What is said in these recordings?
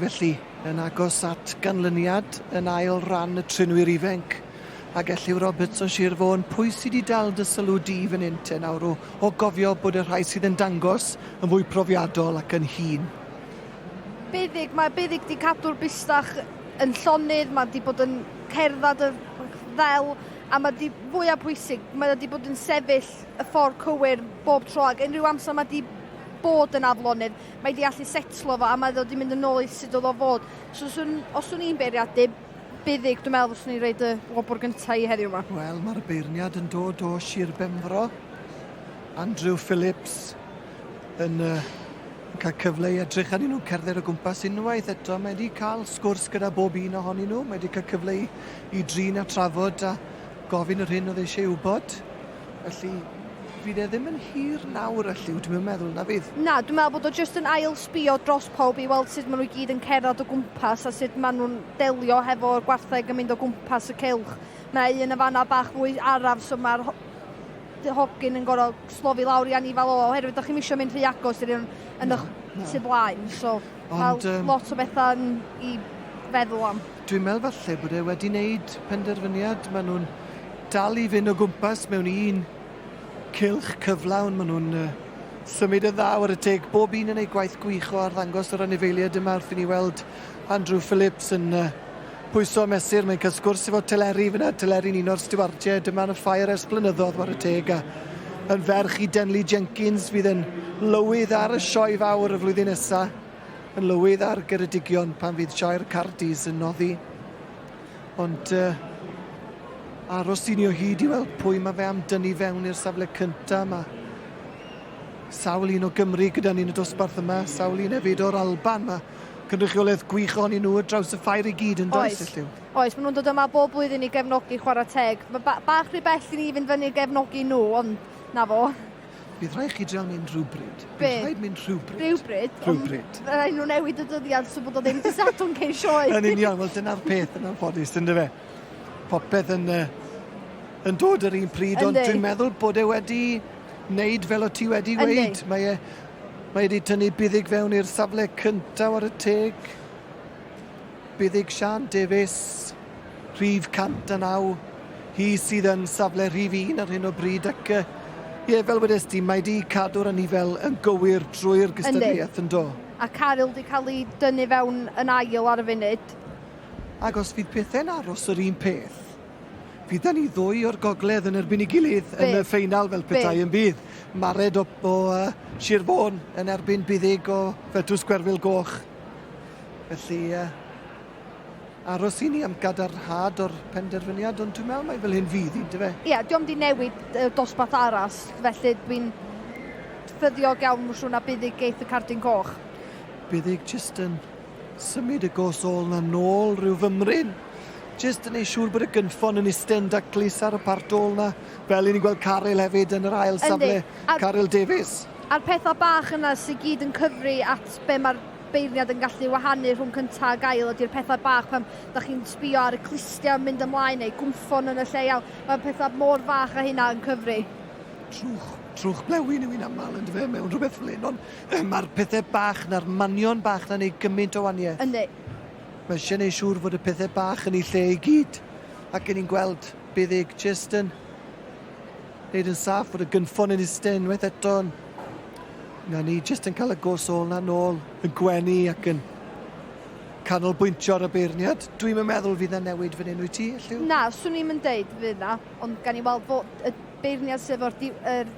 felly yn agos at ganlyniad yn ail ran y trinwyr ifanc. Ac Elliw Roberts o Sir Fôn, pwy sy 'di dal dy sylw di fan hyn te nawr o, o gofio bod y rhai sydd yn dangos yn fwy profiadol ac yn hŷn? Buddug, mae Buddug 'di cadw'r bustach yn llonydd, mae 'di bod yn cerdded y ddel, a mae 'di, fwya pwysig, mae 'di bod yn sefyll y ffordd cywir bob tro, ac unrhyw amser mae 'di bod yn aflonydd, mae 'di allu setlo fo a mae o 'di mynd yn ôl i sut oedd o fod. So swn, os swn i'n beiriadu, Buddug, dwi'n meddwl fyswn i'n rhoid y wobr gyntaf i heddiw yma. Wel, mae'r beirniad yn dod o Sir Benfro. Andrew Phillips yn, uh, yn cael cyfle i edrych arnyn nhw'n cerdded o gwmpas unwaith eto. Mae wedi cael sgwrs gyda bob un ohonyn nhw. Mae wedi cael cyfle i, i drin a trafod a gofyn yr hyn oedd eisiau wybod. Felly, fydd e ddim yn hir nawr, Elliw, dwi'm yn meddwl, na fydd? Na, dwi'n meddwl bod o jyst yn ail sbio dros pawb i weld sut maen nhw i gyd yn cerdded o gwmpas a sut maen nhw'n delio hefo'r gwartheg yn mynd o gwmpas y cylch. Mae un yn fanna bach fwy araf, so mae'r hogyn yn gorfod slofi lawr i anifal o, oherwydd da chi'm eisiau mynd rhy agos i'r un yn eich tu blaen. So, mae lot o bethau i feddwl am. Dwi'n meddwl falle bod e wedi wneud penderfyniad. Maen nhw'n dal i fynd o gwmpas mewn un cylch cyflawn. Maen nhw'n uh, symud yn dda ar y teg. Bob un yn ei gwaith gwych o arddangos yr anifeiliaid yma wrth i ni weld Andrew Phillips yn uh, pwyso mesur. Mae'n cael sgwrs efo Teleri fyna. Teleri'n un o'r stiwardiaid yma yn y ffair ers blynyddoedd war y teg. A yn ferch i Denley Jenkins fydd yn lywydd ar y sioe fawr y flwyddyn nesaf. Yn lywydd ar Geredigion pan fydd sioe'r Cardis yn noddi. Ond uh, aros i ni o hyd i weld pwy mae fe am dynnu fewn i'r safle cyntaf. Mae sawl un o Gymru gyda ni yn y dosbarth yma, sawl un hefyd o'r Alban. Mae cynrychiolaeth gwych ohonyn nhw ar draws y ffair i gyd yn does, Elliw? Oes, maen nhw'n dod yma bob blwyddyn i gefnogi chwarae teg. Mae ba bach rhy bell i ni fynd fyny i gefnogi nhw, ond na fo. Bydd rhaid chi drial mynd rhywbryd. Be? Bydd rhaid mynd rhywbryd. Rhywbryd? Rhywbryd. Ond rhaid nhw newid y dyddiad so bod o ddim dydd Sadwrn cyn sioe. Yn union, wel dyna'r peth yn anffodus, ynddo fe? Popeth yn, uh, yn dod yr un pryd, ond dwi'n meddwl bod e wedi wneud fel o ti wedi weid. Mae e, mae e wedi tynnu buddug fewn i'r safle cyntaf ar y teg. Buddug Sian Davies, rhif 109, hi sydd yn safle rhif 1 ar hyn o bryd ac yy ie, fel wedes di, mae di cadw'r anifel yn gywir drwy'r gystadleuaeth yn do? A Caryl di cael ei dynnu fewn yn ail ar y funud. Ac os fydd pethau'n aros yr un peth, fydd 'da ni ddwy o'r gogledd yn erbyn ei gilydd yn y ffeinal fel petai yn bydd. Mared o, o uh, Sir Fôn yn erbyn Buddug o Fetws Gwerfyl Goch. Felly, uh, aros i ni am gadarnhad o'r penderfyniad, ond dwi'n meddwl mai fel hyn fydd hi'n, dyfe? Ie, yeah, diolch di newid y dosbarth arall, felly dwi'n ffyddiog iawn mwyn siŵr na Buddug geith y cardyn coch. Buddug jyst yn symud y gos ôl na nôl rhyw fymryn. Jyst yn ei siŵr bod y gynffon yn isten daclus ar y part ôl na, fel i ni'n gweld Caryl hefyd yn yr ail safle, Caryl Davies. A'r pethau bach yna sydd gyd yn cyfri at be mae'r beirniad yn gallu wahanu rhwng cyntaf ac ail ydy'r pethau bach pan da chi'n sbio ar y clustiau yn mynd ymlaen neu gwmffon yn y lle iawn. Mae pethau mor fach a hynna yn cyfri. Trwch, trwch blewyn yw hi'n aml yn dyfe, mewn rhywbeth fel hyn, ond mae'r pethau bach na'r manion bach na'n neud gymaint o waniaeth. Yndi. Mae eisiau neud siŵr fod y pethau bach yn eu lle i gyd. Ac yn ni'n gweld Buddug jyst yn Neud yn saff fod y gynffon yn iste unwaith eto. Na ni, jyst yn cael y gos ôl na nôl, yn gwenu ac yn canolbwyntio ar y beirniad. Dwi'm yn meddwl fydd na newid fan hyn, wyt ti, Elliw? Na, swn i'm yn deud fydd na, ond gan i weld fod y beirniad sydd efo'r er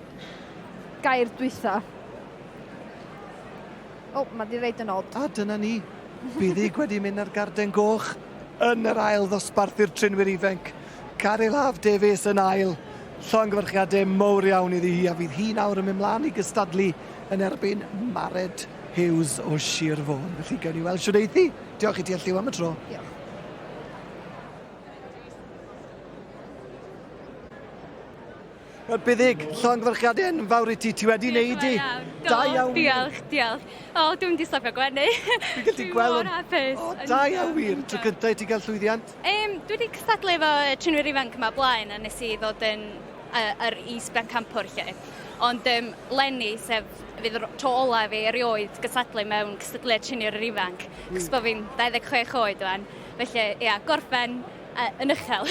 gair dwytha. O, mae di reid yn od. A dyna ni. Buddug wedi mynd ar garden goch yn yr ail ddosbarth i'r trinwyr ifanc. Caryl Haf Davies yn ail. Llongyfarchiadau mowr iawn iddi hi a fydd hi nawr yn mynd mlaen i gystadlu yn erbyn Mared Hughes o Sir Fôn. Felly gawn ni weld shwd eith hi. Diolch i ti Elliw am y tro. Diolch. Wel Buddug, llongyfarchiadau enfawr i ti, ti wedi neud i. Da iawn. Diolch, diolch. O, dwi'n mynd i stopio gwenu. Fi'n gallu gweld. Mor hapus. O, da iawn wir. Tro cyntaf i ti gael llwyddiant? Um, dwi wedi cystadlu efo trinwyr ifanc yma blaen a nes i ddod yn yr is-bencampwr 'lly. Ond um, leni, sef fydd yr tro ola fi erioed gystadlu mewn cystadleuaeth triniwr yr ifanc, cos bod fi'n 26 oed wan. Felly, ia, gorffen uh, yn uchel.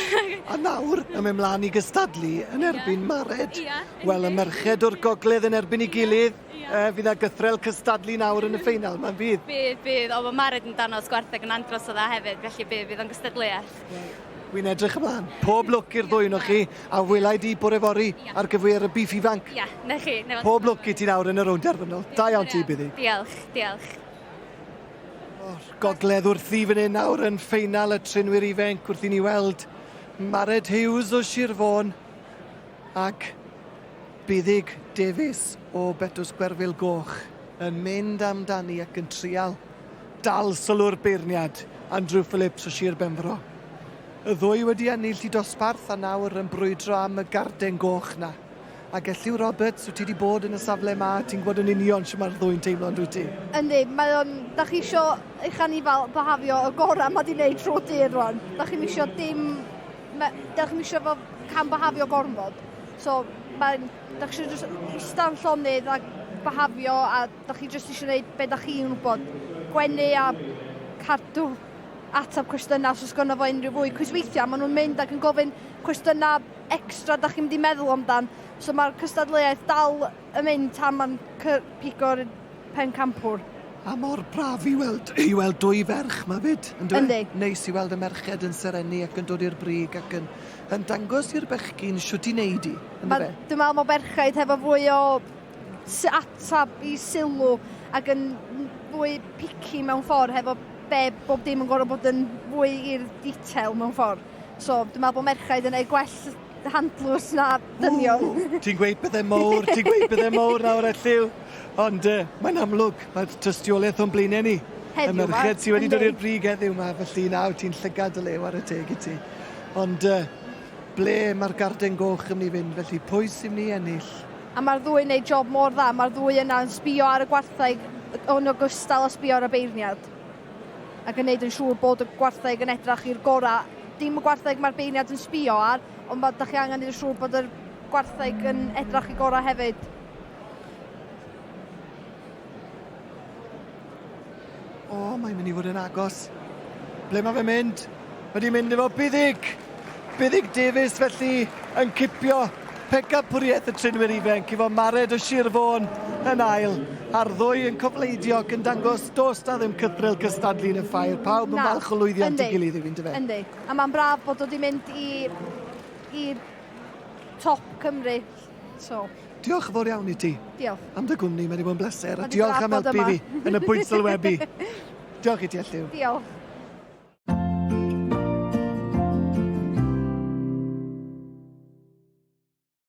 A nawr, yn mynd mlaen i gystadlu yn erbyn yeah. Mared. Yeah, Wel, y merched o'r gogledd yn erbyn ei gilydd. Yeah. Fydd â gythrel cystadlu nawr yn y ffeinal, mae'n bydd. Bydd, bydd. O, mae Mared yn danos gwartheg yn andros o dda hefyd, felly bydd, bydd o'n gystadleuaeth. Wi'n edrych ymlaen. Pob lwc i'r ddwy ohonoch chi, a wela i di bore fory ar gyfer y bîff ifanc. Ia, na chi. Na Pob lwc i ti nawr yn y rownd derfynol. Da iawn ti, Biddi. Diolch, diolch. O'r gogledd wrthi fan hyn nawr yn ffeinal y trinwyr ifanc wrth i ni weld Mared Hughes o Sir Fôn ac Buddug Davies o Betws Gwerfyl Goch yn mynd amdani ac yn trial dal sylw'r beirniad, Andrew Phillips o Sir Benfro. Y ddwy wedi ennill i dosbarth a nawr yn brwydro am y garden goch na. Ac Elliw Roberts, wyt ti wedi bod yn y safle ma, ti'n gwybod yn union sut mae'r ddwy'n teimlo, yn dwyt ti? Yndi, mae o'n... Da chi isio eich anifal byhafio y gorau mae di wneud trwy'r dydd rwan. Da chi'n isio dim... Da chi'n isio fo cam byhafio gormod. So, mae'n... Da chi isio jyst ista'n llonydd a byhafio a da chi jyst eisiau gwneud be da chi'n wybod. Gwenu a cadw ateb cwestiynau os oes gynno fo unrhyw fwy. Cwis weithiau maen nhw'n mynd ac yn gofyn cwestiynau extra da chi'n mynd i meddwl amdan. So mae'r cystadleuaeth dal yn mynd tan mae'n pigo'r pencampwr. A mor braf i weld, i weld dwy ferch ma fyd, yn dwi? Yndi. Neis i weld y merched yn serennu ac yn dod i'r brig ac yn, yn dangos i'r bechgyn shwt i wneud i, yn Ma, dwi'n meddwl mae berchaid hefo fwy o atab i sylw ac yn fwy picky mewn ffordd hefo be bob dim yn gorfod bod yn fwy i'r detail mewn ffordd. So dwi'n meddwl bod merchaid yn ei gwell handlers na dynion. Ti'n gweud pethau mowr, ti'n gweud pethau mowr nawr Elliw. Ond uh, mae'n amlwg, mae'r tystiolaeth o'n blaenau ni. Heddiw Y merched sydd wedi dod i'r brig heddiw ma, felly nawr ti'n llygad y lew ar y teg i ti. Ond uh, ble mae'r garden goch yn mynd i fynd, felly pwy sy'n mynd i ennill? A mae'r ddwy yn neud job mor dda, mae'r ddwy yna yn sbio ar y gwartheg yn ogystal â sbio ar y beirniad. Ac yn neud yn siŵr bod y gwartheg yn edrach i'r gorau. Dim y gwartheg mae'r beirniad yn sbio ar, ond ma, da chi angen neud yn siŵr bod yr gwartheg yn edrach i gorau hefyd. O, mae'n mynd i fod yn agos. Ble mae fe'n mynd? Mae di mynd efo Buddug. Buddug Davies felly yn cipio pencampwriaeth y trinwyr ifanc efo Mared o Sir Fôn yn ail a'r ddwy yn cofleidio ac yn dangos does na ddim cythrel cystadlu yn y ffair. Pawb yn falch o lwyddiant ei gilydd yw yndyfe? Yndi. A mae'n braf bod o wedi mynd i, i top Cymru. So. Diolch yn fawr iawn i ti. Diolch. Am dy gwmni, mae wedi bod yn bleser. A diolch am helpu fi yn y pwynt sylwebu. Diolch i ti, Elliw. Diolch.